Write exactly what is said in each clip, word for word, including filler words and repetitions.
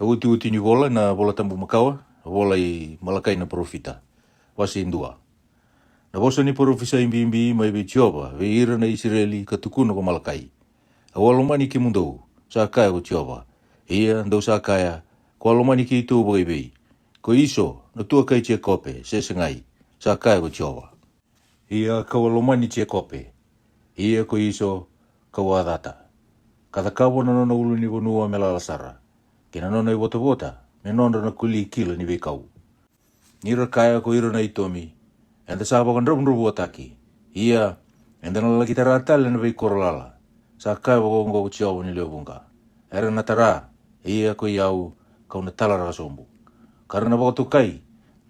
Na iotioti ni vola ena iVola Tabu Makawa, na vola i Malakai na parofita. Wase e dua. Na vosa ni parofisai bibi mai vei Jiova vei ira na Isireli ka tukuna ko Malakai. Au a lomani kemudou, sa kaya ko Jiova. Ia dou sa kaya, ko a lomani keitou vakaivei? Ko Iso, na tuaka i Jekope, se segai, sa kaya ko Jiova. Ia kau a lomani Jekope, ia ko Iso kau a cata, ka cakava na nona ulunivanua me lala sara, kei na nona ivotavota me nodra na koli kila ni veikau. Ni ra kaya ko ira na Itomi, eda sa vakadravudravuataki, ia eda na laki tara tale na veikoro lala, sa kaya vakaoqo ko Jiova ni lewe vuqa. Era na tara, ia ko i au kau na talaraka sobu, ka ra na vakatokai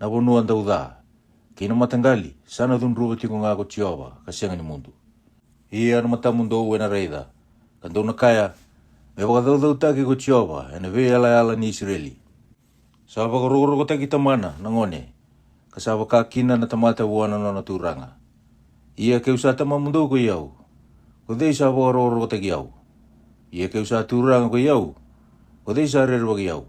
na vanua dauca, kei na mataqali sa na cudruva tiko ga ko Jiova ka sega ni mudu. Ia na matamudou ena raica, ka dou na kaya, me vakacaucautaki ko Jiova ena veiyalayala ni Isireli. Sa vakarokorokotaki tamana na gone, ka sa vaka kina na tamata vua na nona turaga. Ia keu sa tamamudou ko i au, ko cei sa vakarokorokotaki au? Ia keu sa turaga ko i au, ko cei sa rerevaki au?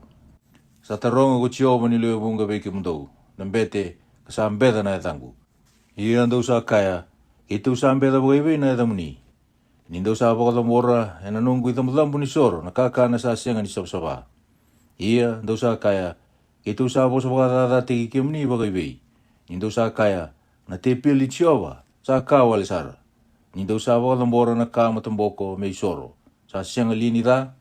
Sa taroga ko Jiova ni lewe vuqa vei kemudou na bete ka sa beca na yacaqu. Ia dou sa kaya, keitou sa beca vakaivei na yacamuni? Ni dou sa vakacabora ena noqu icabocabo ni soro na kakana sa sega ni savasava. Ia dou sa kaya, keitou sa vosa vakacacataki kemuni vakaivei? Ni dou sa kaya, na tepeli Jiova sa ka wale sara. Ni dou sa vakacabora na ka mataboko me isoro, sa sega li ni ca?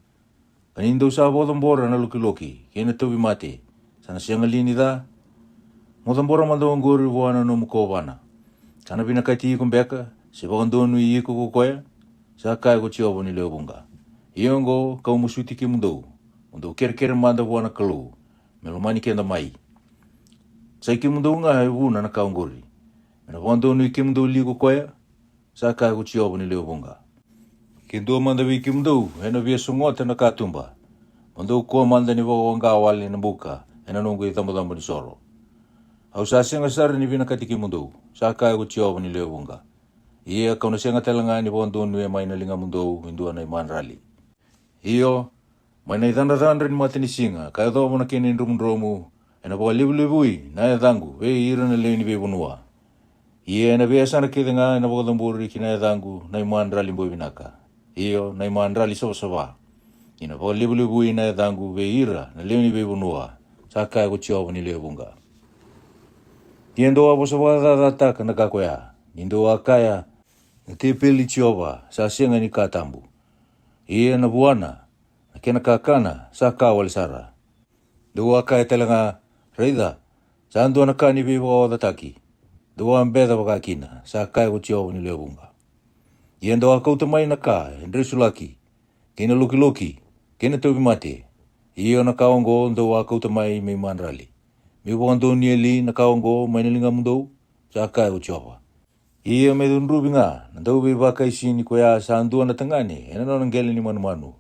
Ka ni dou sa vakacabora na lokiloki kei na tauvimate, sa na sega li ni ca? Mo cabora mada oqori vua na nomu kovana. Sa na vinakati iko beka, se vakadonui iko ko koya? Sa kaya ko Jiova ni lewe vuqa. Ia oqo kau masuti kemudou, mo dou kerekere mada vua na Kalou, me lomani keda mai. Sa i kemudou ga e vuna na ka oqori, me na vakadonui kemudou li ko koya? Sa kaya ko Jiova ni lewe vuqa. Ke dua mada vei kemudou ena via sogota na katuba, mo dou kua mada ni vakawaqa wale na buka ena noqu icabocabo ni soro. Au sa sega sara ni vinakati kemudou, sa kaya ko Jiova ni lewe vuqa. Ia kau na sega tale ga ni vakadonuya mai na ligamudou e dua na imadrali. Io, mai na icadacadra ni matanisiga ka yacova na kena idromudromu, ena vakalevulevui na yacaqu vei ira na lewe ni veivanua. Ia ena veiyasana kece ga ena vakacabori ki na yacaqu na imadrali boi vinaka, io, na imadrali savasava. Ena vakalevulevui na yacaqu vei ira na lewe ni veivanua, sa kaya ko Jiova ni lewe vuqa. Ia dou a vosa vakacacataka na ka koya, ni dou a kaya, na tepeli Jiova sa sega ni ka tabu. Ia na vuana, na kena kakana sa ka wale sara. Dou a kaya tale ga, raica, sa dua na ka ni veivakaocataki. Dou a beca vaka kina, sa kaya ko Jiova ni lewe vuqa. Ia dou a kauta mai na ka e dresulaki, kei na lokiloki, kei na tauvimate. Io, na ka oqo dou a kauta mai me imadrali. Meu vakadonuya li na ka oqo mai na ligamudou? Sa kaya ko Jiova. Ia me cudruvi ga na dauveivakaisini koya sa dua na tagane ena nona qele ni manumanu,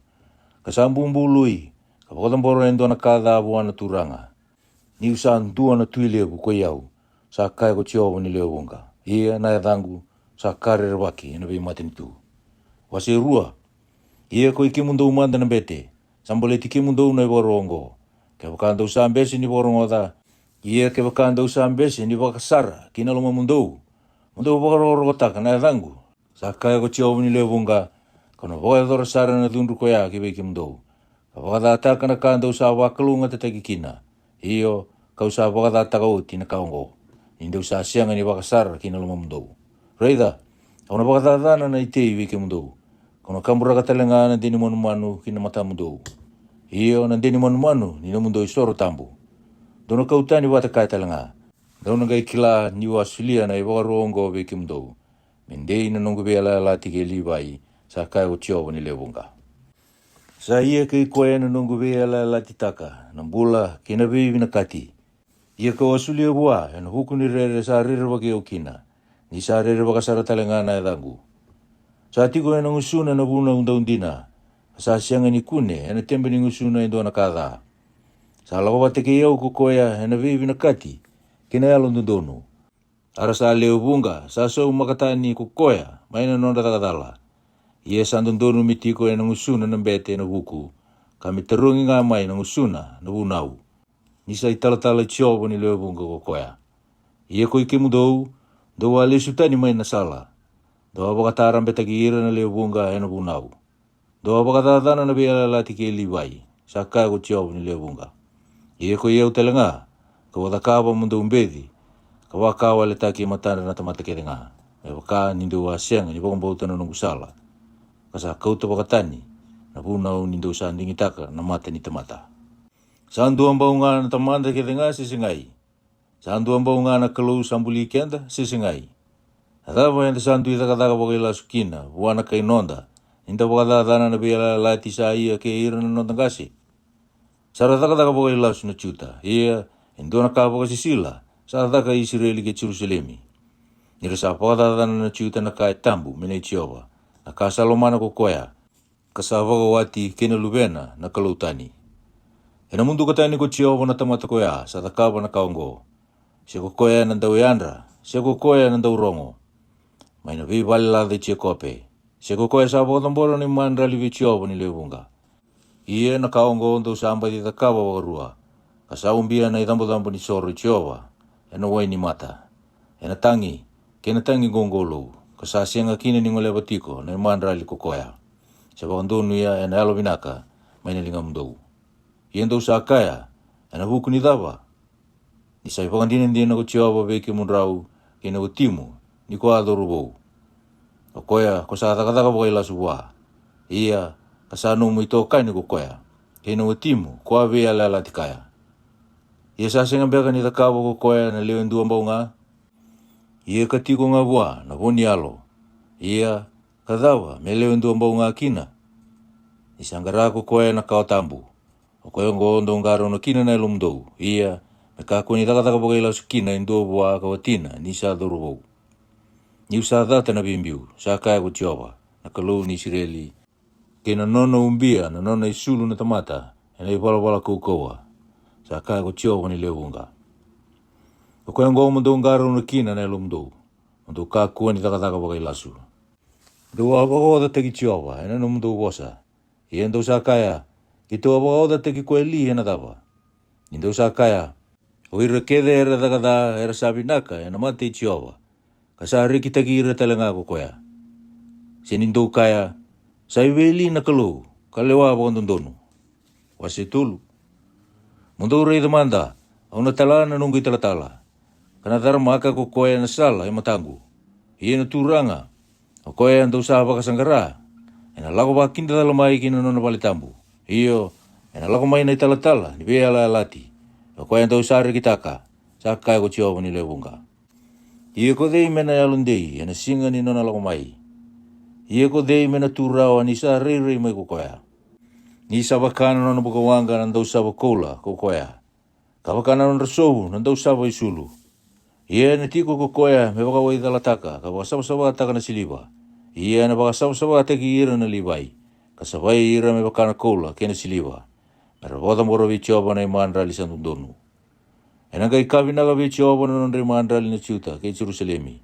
ka sa bubului, ka vakacabora e dua na ka ca vua na turaga. Niu sa dua na tui levu ko i au, sa kaya ko Jiova ni lewe vuqa. Ia na yacaqu sa ka rerevaki ena veimatanitu. Wase rua. Ia ko i kemudou mada na bete, sa baleti kemudou na ivakaro oqo. Kevaka dou sa bese ni vakarogoca, ia kevaka dou sa bese ni vakasara ki na lomamudou, mo dou vakarokorokotaka na yacaqu, sa kaya ko Jiova ni lewe vuqa, kau na vakayacora sara na cudru koya ki vei kemudou, ka vakacataka na ka dou sa vakalougatataki kina. Io, kau sa vakacataka oti na ka oqo, ni dou sa sega ni vakasara ki na lomamudou. Raica, au na vakacacana na itei vei kemudou, kau na kaburaka tale ga na de ni manumanu ki na matamudou. Io, na de ni manumanu ni nomudou isoro tabu. Dou na kau tani vata kaya tale ga, dou na qai kila niu a solia na ivakaro oqo vei kemudou, me dei na noqu veiyalayalati kei Livai, sa kaya ko Jiova ni lewe vuqa. Sa ia kei koya na noqu veiyalayalatitaka na bula kei na veivinakati. Ia kau a solia vua ena vuku ni rere sa rerevaki au kina, ni sa rerevaka sara tale ga na yacaqu. Sa tiko ena gusuna na vunau daudina, ka sa sega ni kune ena tebe ni gusuna e dua na ka ca. Sa lako vata kei au ko koya ena veivinakati kei na yalododonu. A ra sa lewe vuqa sa saumaka tani ko koya mai na nodra caka cala. Ia sa dodonu me tiko ena gusuna na bete ena vuku, ka me tarogi ga mai na gusuna na vunau. Ni sa italatala i Jiova ni lewe vuqa ko koya. Ia koi kemudou, dou a lesu tani mai na sala, dou a vakatarabetaki ira na lewe vuqa e na vunau. Dou a vakacacana na veiyalayalati kei Livai, sa kaya ko Jiova ni lewe vuqa. Ia koi au tale ga, kau a cakava mo dou beci, ka vakawaletaki e matadra na tamata kece ga, me vaka ni dou a sega ni vakabauta na noqu sala, ka sa kauta vakatani na vunau ni dou sa digitaka na mata ni tamata. Sa dua bau ga na tamada kece ga se segai? Sa dua bau ga na Kalou sa buli keda se segai? A cava eda sa dui cakacaka vakailasu kina vua na kai noda, ni da vakacacana na veiyalayalati sa ia kei ira na noda qase? Sa ra cakacaka vakailasu na Juta, ia e dua na ka vakasisila sa caka i Isireli kei Jerusalemi. Ni ra sa vakacacana na Juta na ka e tabu me nei Jiova, na ka sa lomana ko koya, ka sa vakawati kei na luvena na kalou tani. Ena muduka tani ko Jiova na tamata koya sa cakava na ka oqo, se ko koya na dau yadra, se ko koya na dau rogo, mai na veivale laca i Jekope, se ko koya sa vakacabora na imadrali vei Jiova ni lewe vuqa. Ia na ka oqo dou sa baci cakava vakarua, ka sa ubia na icabocabo ni soro i Jiova ena wai ni mata, ena tagi, kei na tagi qoqolou, ka sa sega kina ni goleva tiko na imadrali ko koya, se vakadonuya ena yalovinaka mai na ligamudou. Ia dou sa kaya, ena vuku ni cava? Ni sa ivakadinadina ko Jiova vei kemudrau kei na watimu, ni ko a cauravou, o koya ko sa cakacaka vakailasu vua, ia ka sa nomu itokani ko koya, kei na watimu ko a veiyalayalati kaya. Ia sa sega beka ni cakava ko koya na lewe dua bau ga? Ia ka tiko ga vua na vo ni yalo, ia ka cava me lewe dua bau ga kina? Ni sa qara ko koya na kawa tabu, o koya oqo dou qarauna kina na yalomudou, ia me kakua ni cakacaka vakailasu kina e dua vua ka watina ni sa cauravou. Niu sa cata na veibiu, sa kaya ko Jiova, na Kalou ni Isireli, kei na nona ubia na nona isulu na tamata ena ivalavala kaukauwa, sa kaya ko Jiova ni lewe vuqa. O koya oqo mo dou qarauna kina na yalomudou, mo dou kakua ni cakacaka vakailasu. Dou a vakaocataki Jiova ena nomudou vosa. Ia dou sa kaya, keitou a vakaocataki koya li ena cava? Ni dou sa kaya, o ira kece era caka ca era sa vinaka ena mata i Jiova, ka sa rekitaki ira tale ga ko koya. Se ni dou kaya, sa i vei li na Kalou ka lewa vakadodonu? Wase tolu. Mo dou raica mada, au na tala na noqu italatala, ka na caramaka ko koya na sala e mataqu. Ia na Turaga, o koya dou sa vakasaqara, ena lako vakidacala mai ki na nona vale tabu. Io, ena lako mai na italatala ni veiyalayalati, o koya dou sa rekitaka, sa kaya ko Jiova ni lewe vuqa. Ia ko cei me na yalodei ena siga ni nona lako mai? Ia ko cei me na tu rawa ni sa rairai mai ko koya? Ni sa vaka na nona bukawaqa na dausava koula ko koya, ka vaka na nodra sovu na dausava isulu. Ia ena tiko ko koya me vakawaicalataka ka vakasavasavataka na siliva. Ia ena vakasavasavataki ira na Livai, ka savai ira me vaka na koula kei na siliva, me ra vakacabora vei Jiova na imadrali sa dodonu. Ena qai ka vinaka vei Jiova na nodra imadrali na Juta kei Jerusalemi,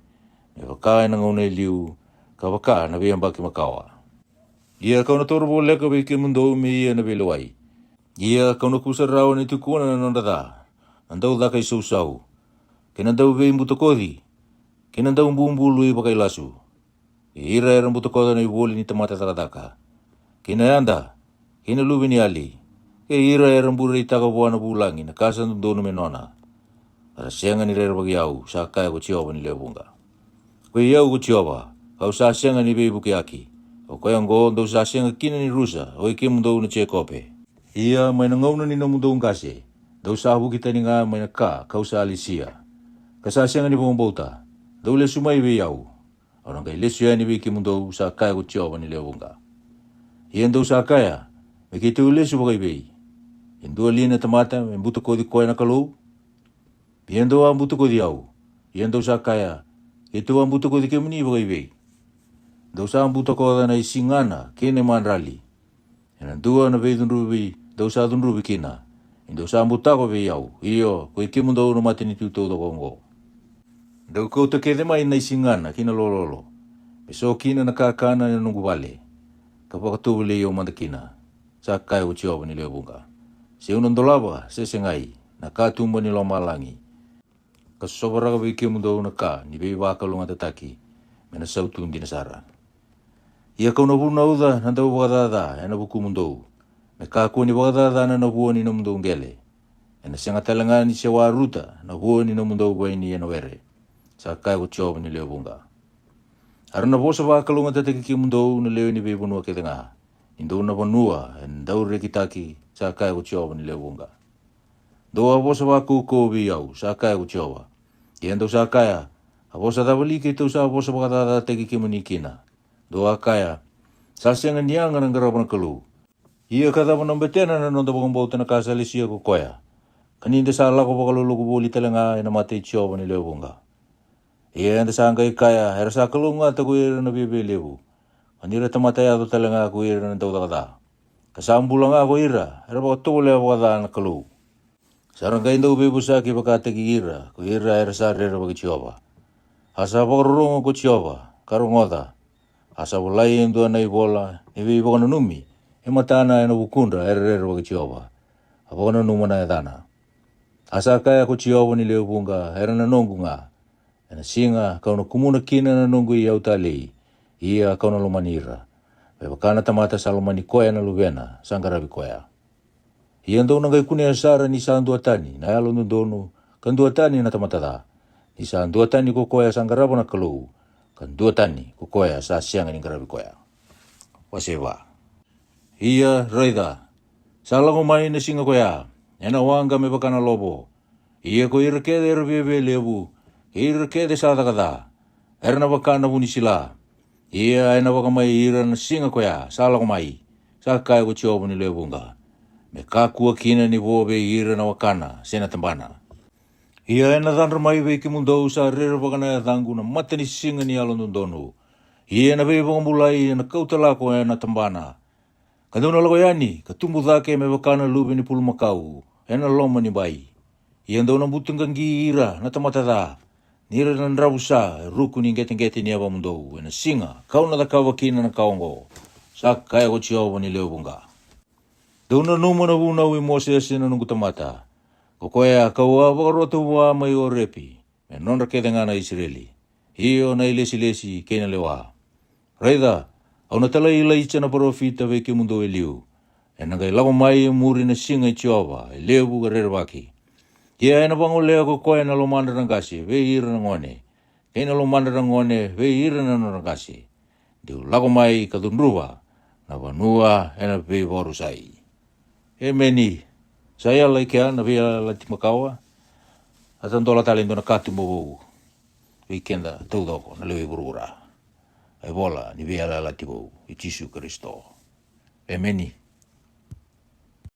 me vaka ena gauna e liu, ka vaka na veiyabaki makawa. Ia kau na toro voleka vei kemudou me ia na veilewai. Ia kau na kusarawa ni tukuna na nodra ca na daucaka isausau, kei na dauveibutakoci, kei na daububului vakailasu, kei ira era butakoca na ivoli ni tamata cakacaka, kei na yada, kei na luveniyali, kei ira era bureitaka vua na vulagi na ka sa dodonu me nona. Ka ra sega ni rerevaki au, sa kaya ko Jiova ni lewe vuqa. Ko i au ko Jiova, kau sa sega ni veivukiyaki. O koya oqo dou sa sega kina ni rusa, oi kemudou na Jekope. Ia mai na gauna ni nomudou qase, dou sa vuki tani ga mai na ka kau sa lesia, ka sa sega ni vakabauta. Dou lesu mai vei au, au na qai lesu yani vei kemudou, sa kaya ko Jiova ni lewe vuqa. Ia dou sa kaya, me keitou lesu vakaivei? E dua li na tamata me butakoci koya na Kalou? Ia dou a butakoci au. Ia dou sa kaya, keitou a butakoci kemuni vakaivei? Dou sa butakoca na isigana kei na imadrali. Ena dua na veicudruvi dou sa cudruvi kina, ni dou sa butako vei au, io, ko i kemudou na matanitu taucoko oqo. Dou kauta kece mai na isigana kei na lololo, me so kina na kakana ena noqu vale, ka vakatovolei au mada kina, sa kaya ko Jiova ni lewe vuqa. Se'u na dolava, se segai, na katuba ni lomalagi, ka sovaraka vei kemudou na ka ni veivakalougatataki me na sautu dina sara. Ia ka'u na vunauca na dauvakacaca e na vukumudou, me kakua ni vakacacana na vua ni nomudou qele. E na sega tale ga ni se waruta na vua ni nomudou vaini e na were, sa kaya ko Jiova ni lewe vuqa. A ra na vosa vakalougatataki kemudou na lewe ni veivanua kece ga, ni dou na vanua e na daurekitaki, sa kaya ko Jiova ni lewe vuqa. Dou a vosa vakaukauwa vei au, sa kaya ko Jiova. Ia dou sa kaya, a vosa cava li keitou sa vosa vakacacataki kemuni kina? Dou a kaya, sa sega ni yaga na qarava na Kalou. Ia ka cava na betena na noda vakabauta na ka sa lesia ko koya, ka ni da sa lako vakaloloku voli tale ga e na mata i Jiova ni lewe vuqa? Ia eda sa qai kaya, era sa kalougata ko ira na viavialevu, ka ni ra tamata yaco tale ga ko ira na daucaka ca, ka sa bula ga ko ira era vakatovolea vakaca na Kalou. Sa ra qai dau veivosaki vakataki ira ko ira era sa rerevaki Jiova. A sa vakarorogo ko Jiova, ka rogoca. A sa volai e dua na ivola ni veivakananumi e matana e na vukudra era rerevaki Jiova, a vakananuma na yacana. A sa kaya ko Jiova ni lewe vuqa, era na noqu ga. E na siga ka'u na kumuna kina na noqu iyau talei, ia ka'u na lomani ira, me vaka na tamata sa lomani koya na luvena sa qaravi koya. Ia dou na qai kunea sara ni sa duatani na yalododonu, ka duatani na tamata ca, ni sa duatani ko koya sa qarava na Kalou, ka duatani ko koya sa sega ni qaravi koya. Wase va. Ia raica, sa lako mai na siga koya, e na waqa me vaka na lovo. Ia ko ira kece era viavialevu, kei ira kece sa caka ca, era na vaka na vu ni sila. Ia e na vakamai ira na siga koya sa lako mai, sa kaya ko Jiova ni lewe vuqa, me kakua kina ni vo vei ira na wakana se na tabana. Ia e na cadra mai vei kemudou sa rerevaka na yacaqu na mata ni siga ni yalododonu. Ia e na veivakabulai e na kauta lako e na tabana, ka dou na lako yani ka tubu cake me vaka na luve ni pulumakau e na loma ni bai. Ia dou na butuqaqi ira na tamata ca, ni ra na dravusa e ruku ni qeteqete ni yavamudou e na siga ka'u na cakava kina na ka oqo, sa kaya ko Jiova ni lewe vuqa. Dou nanuma na vunau i Mosese na noqu tamata, ko koya ka'u a vakarota vua mai Orepi, me nodra kece ga na Isireli, io na ilesilesi kei na lewa. Raica, au na talai Ilaija na parofita vei kemudou e liu. E na qai lako mai e muri na siga i Jiova e levu ka rerevaki. Ia e na vagolea ko koya na lomadra na qase vei ira na gone, kei na lomadra na gone vei ira na nodra qase. Deu lako mai ka cudruva na vanua e na veivakarusai. Emeni. Sa yala i kea na veiyalayalati makawa. A tadola tale e dua na katuba vou vei keda taucoko na lewe i vuravura. A ivola ni veiyalayalati vou i Jisu Karisito. Emeni.